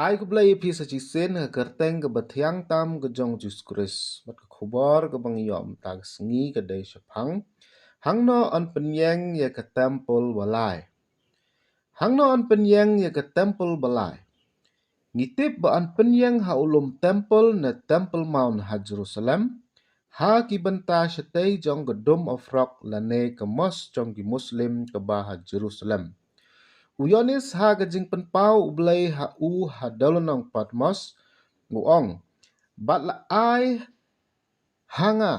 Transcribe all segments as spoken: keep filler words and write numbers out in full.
Ai khublei ïa phi sa shisien ha ka kyrteng kaba thiang tam ka jong u Jisu Khrist. Bad ka khubor kaba ngi ïoh mynta ka sngi ka dei shaphang: Hangno yn pynïeng ïa ka templ ba lai? Hangno yn pynïeng ïa ka templ ba lai? Ngi tip ba yn pynïeng ha u lum templ ne Temple Mount ha Jerusalem, ha ki bynta shatei jong ka Dome of Rock lane ka mosque jong ki Muslim kaba ha Jerusalem. U Ïoannis ha ka Jingpynpaw U Blei ha u ha dewlynnong Patmos, u ong: Bad la ai ha nga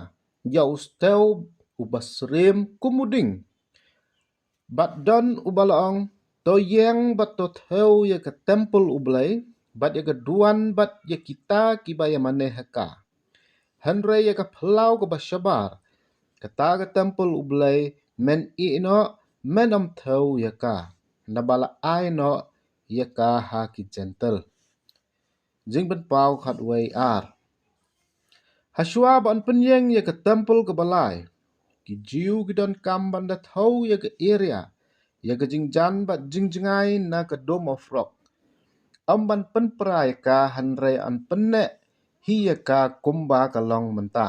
ïa u stew uba syriem kum u dieng. Bad don uba la ong: To ïeng bad to thew ïa ka templ U Blei, bad ïa ka duwan bad ïa kita kiba ïamane ha ka. Hynrei ïa ka phyllaw kaba shabar, kata ka templ U Blei, men ïeh noh, men ym thew ïa ka, naba la ai noh ïa ka ha ki Jentil. Jingpynpaw khatwei ar. Hashwa ba yn pynïeng ïa ka templ kaba lai, ki Jiw ki donkam ban da thew ïa ka area, ïa ka jingjan bad jingjngai na ka Dome of Rock. Ym ban pynpra ïa ka, hynrei yn pynneh hi ïa ka kumba ka long mynta.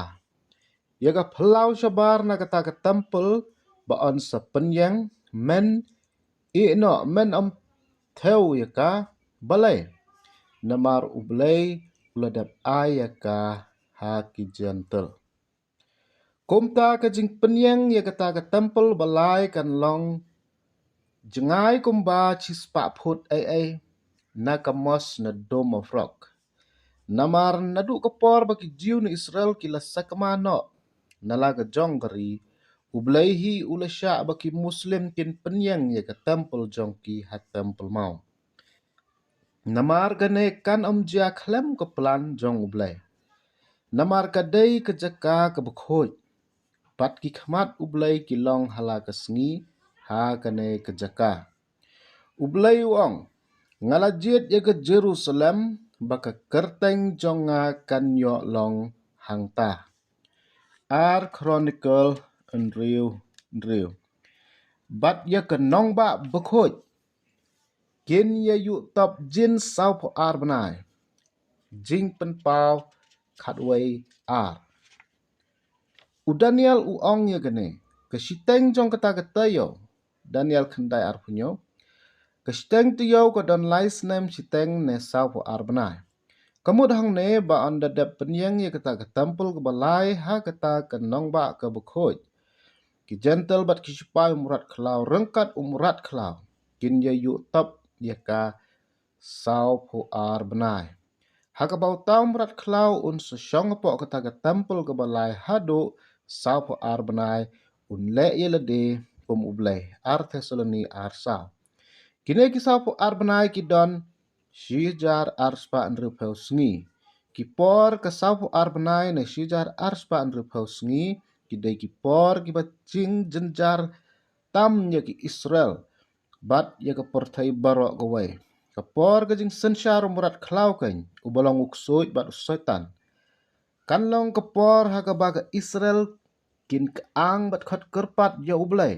Ïa ka phyllaw shabar na kata ka templ ba yn sa pynïeng, men ïeh noh, men ym thew ïa ka. Balei? Namar U Blei u la dep ai ïa ka ha ki Jentil. Kumta ka jingpynïeng ïa kata ka templ ba lai kan long jngai kumba shispah phut ei ei na ka mosque ne Dome of Rock. Namar naduh ka por ba ki Jiw ne Israel ki la sakma noh na la ka jong ka ri, U Blei hi u la shah ba ki Muslim kin pynïeng ïa ka templ jong ki ha Temple Mount. Namar kane kan ym jia khlem ka plan jong U Blei. Namar ka dei ka jaka kaba khuid, bad ki khmat U Blei ki long ha la ka sngi ha kane ka jaka. U Blei u ong: Nga la jied ïa ka Jerusalem, ba ka kyrteng jong nga kan ïoh long hangta. Ar Chronicle hynriew hynriew. Bad ïa ka nongbah bakhuid kin ïa ïuh top jin sawphew ar bnai. Jingpynpaw khatwei ar. U Daniel u ong ïa kane: Ka shiteng jong kata ka taïew, Daniel khyndai arphew hynñiew. Ka shiteng taïew ka don lai snem shiteng ne sawphew ar bnai. Ka mut hangne ba yn da dep pynïeng ïa kata ka templ kaba lai ha kata ka nongbah kaba khuid. Ki Jentil bad ki shipai u mrad khlaw ryngkat u mrad khlaw kin ïa ïuh top ïa ka sawphew ar bnai. Ha kaba uta u mrad khlaw un sa shong hapoh kata ka templ kaba lai haduh sawphew ar bnai, un leh ïa lade kum U Blei. Ar Thessaloni ar saw. Kine ki sawphew ar bnai ki don shi hajar ar spah hynriewphew sngi. Ki por ka sawphew ar bnai ne shi hajar ar spah hynriewphew sngi, ki dei ki por kiba jingjynjar tam ïa ki Israel bad ïa ka pyrthei baroh kawei. Ka por ka jingsynshar u mrad khlaw keiñ, uba long u ksuid bad u Soitan, kan long ka por ha kaba ka Israel kin kyang bad khot kyrpad ïa U Blei.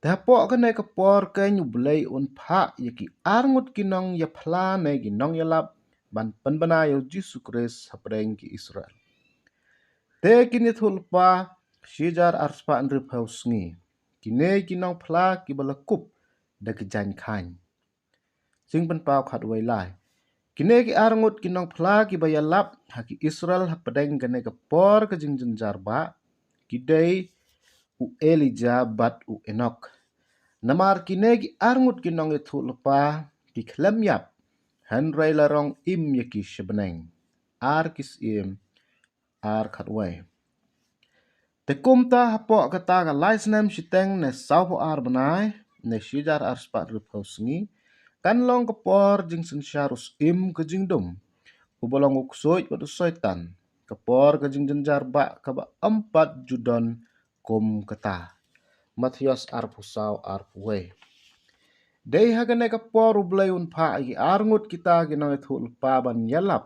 Te hapoh kane ka por keiñ U Blei un phah ïa ki arngut ki nongïaphla ne ki nongïalap ban pynbna ïa U Jisu Khrist hapdeng ki Israel. Te kin ïathuh lypa shi hajar ar spah hynriewphew sngi. Kine ki nongphla kiba la kup da ki jaiñ khaiñ. Jingpynpaw khatwei lai. Kine ki arngut ki nongphla kiba ïalap ha ki Israel hapdeng kane ka por ka jingjynjar bah, ki dei u Elijah bad u Enok. Namar kine ki arngut ki nongïathuh lypa ki khlem ïap, hynrei la rong im ïa ki sha bneng. Ar Ki Syiem ar khatwei. Te kumta hapoh kata ka lai snem shiteng ne sawphew ar bnai, ne shi hajar ar spah hynriewphew sngi, kan long ka por jingsynshar u Syiem ka jingdum, uba long u ksuid bad u Soitan, ka por ka jingjynjar bah kaba ym pat ju don kum kata. Mathaios arphew saw arphew wei. Dei ha kane ka por U Blei un phah ïa ki arngut kita ki nongïathuh lypa ban ïalap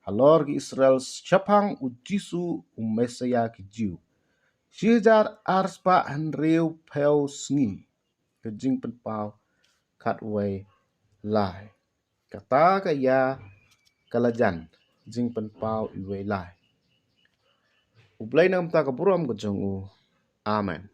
halor ki Israel shaphang U Jisu u Messaïah ki Jiw. Shi hajar ar spah hynriewphew sngi. Ka Jingpynpaw khatwei lai. Kata ka ïa ka la jan jingpynpaw iwei lai. U Blei na ka bynta ka burom ka jong u. Amen.